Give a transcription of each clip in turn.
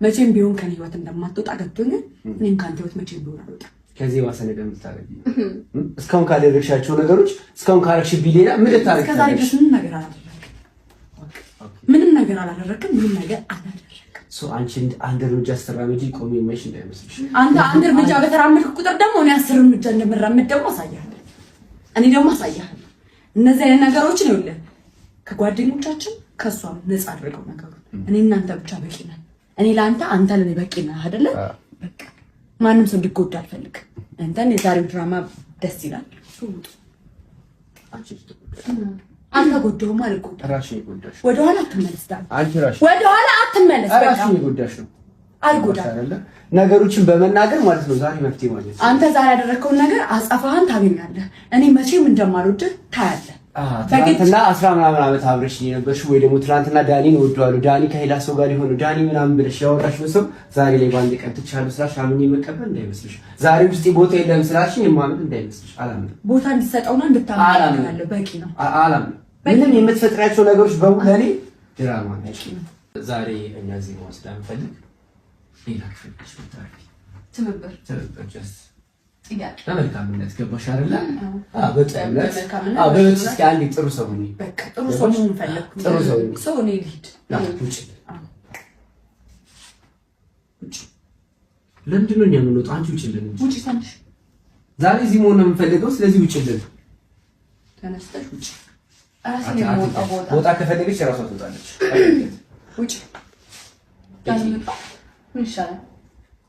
መቼም ቢሆን ከኔ ህይወት እንደማትወጣ ገብቶኛል። እኔም ከአንተ ህይወት መቼም ቢሆን አልወጣም። ከዚህ የባሰ ነገር የምታደርጊ እስካሁን ካደረግሻቸው ነገሮች፣ እስካሁን ካረግሽብኝ ሌላ ምን ልታደርጊ? እስከዛሬ ድረስ ምንም ነገር አላደረግም። ምንም ነገር አላደረግም። ምንም ነገር አላደረግም። አንቺ አንድ እርምጃ ስትራመጂ ቆሜ የማይሽ እንዳይመስልሽ። አንተ አንድ እርምጃ በተራመድክ ቁጥር ደግሞ እኔ 10 እርምጃ እንደምራመድ ደግሞ አሳያለሁ። እኔ ደግሞ አሳያለሁ። እነዚህ አይነት ነገሮችን ይኸውልህ ከጓደኞቻችን ከእሷም ነፃ አድርገው ነገሩ። እኔ እናንተ ብቻ በቂ ነን። እኔ ለአንተ፣ አንተ ለእኔ በቂ ነህ አይደለ? በቃ ማንም ሰው እንዲጎዳ አልፈልግም። አንተን የዛሬው ድራማ ደስ ይላል። ውጡ። አልተጎዳሁም፣ አልጎዳም። ወደኋላ አትመለስ፣ ወደኋላ አትመለስ። ራስሽን የጎዳሽ ነው። አልጎዳም። ነገሮችን በመናገር ማለት ነው ዛሬ መፍትሄ ማለት አንተ ዛሬ ያደረግከውን ነገር አጸፋህን ታገኛለህ። እኔ መቼም እንደማልወድህ ታያለህ። ትናንትና 10 ምናምን ዓመት አብረሽ የነበርሽ ወይ ደግሞ ትናንትና ዳኒን እወደዋለሁ፣ ዳኒ ከሌላ ሰው ጋር ሊሆን፣ ዳኒ ምናምን ብለሽ ያወራሽው ሰው ዛሬ ላይ በአንድ ቀን ትቻለሁ ስላልሽ አምኜ መቀበል እንዳይመስልሽ። ዛሬ ውስጤ ቦታ የለም ስላልሽኝ የማምን እንዳይመስልሽ። አላምንም። ቦታ እንዲሰጠውና እንድታምን በቂ ነው። አላምንም። ምንም የምትፈጥሪያቸው ነገሮች በሙሉ ለእኔ ድራማ ናቸው። ዛሬ እኛ እዚህ መሆን ስለምፈልግ ሌላ ክፍል ትብብር ትብብር በመልካምነት ገባሽ አይደለ? በጥሩነት በበት እስኪ አንዴ ጥሩ ሰው ሁኚ። በቃ ጥሩ ሰው መሆን ፈለግኩ። ጥሩ ሰው ሁኚ። ሰው እኔ ልሂድ። ውጭ። ለምንድን ነው እኛ የምንወጣው? አንቺ ውጭልን እንጂ። ውጭ ተነሽ። ዛሬ እዚህ መሆን ነው የምንፈልገው። ስለዚህ ውጭልን። ተነስተሽ ውጭ። ቦታ ከፈለገች እራሷ ትወጣለች። ውጭ። ምን ይሻላል?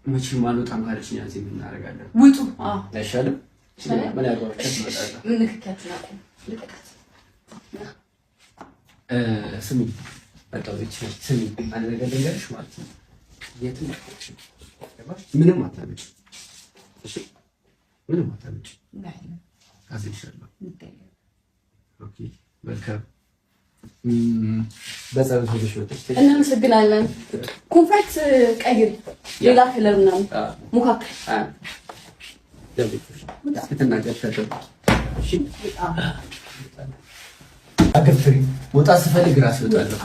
መቼም አልወጣም ካለች እኛ እዚህ ምን እናደርጋለን? ውጡ። አይሻልም? ምን ስሚ፣ ስሚ፣ አንድ ነገር ልንገርሽ ማለት ነው። የትም አትሄጂም። ምንም አታመጪም። እሺ፣ ምንም አታመጪም። አዝንሻለሁ። Okay፣ መልካም። በጸሎት ሆነሽ ወጥተሽ እናመሰግናለን። Comfort ቀይር፣ ሌላ color ምናምን ሞካክል። አገፍትሪ። መውጣት ስፈልግ እራሴ እወጣለሁ።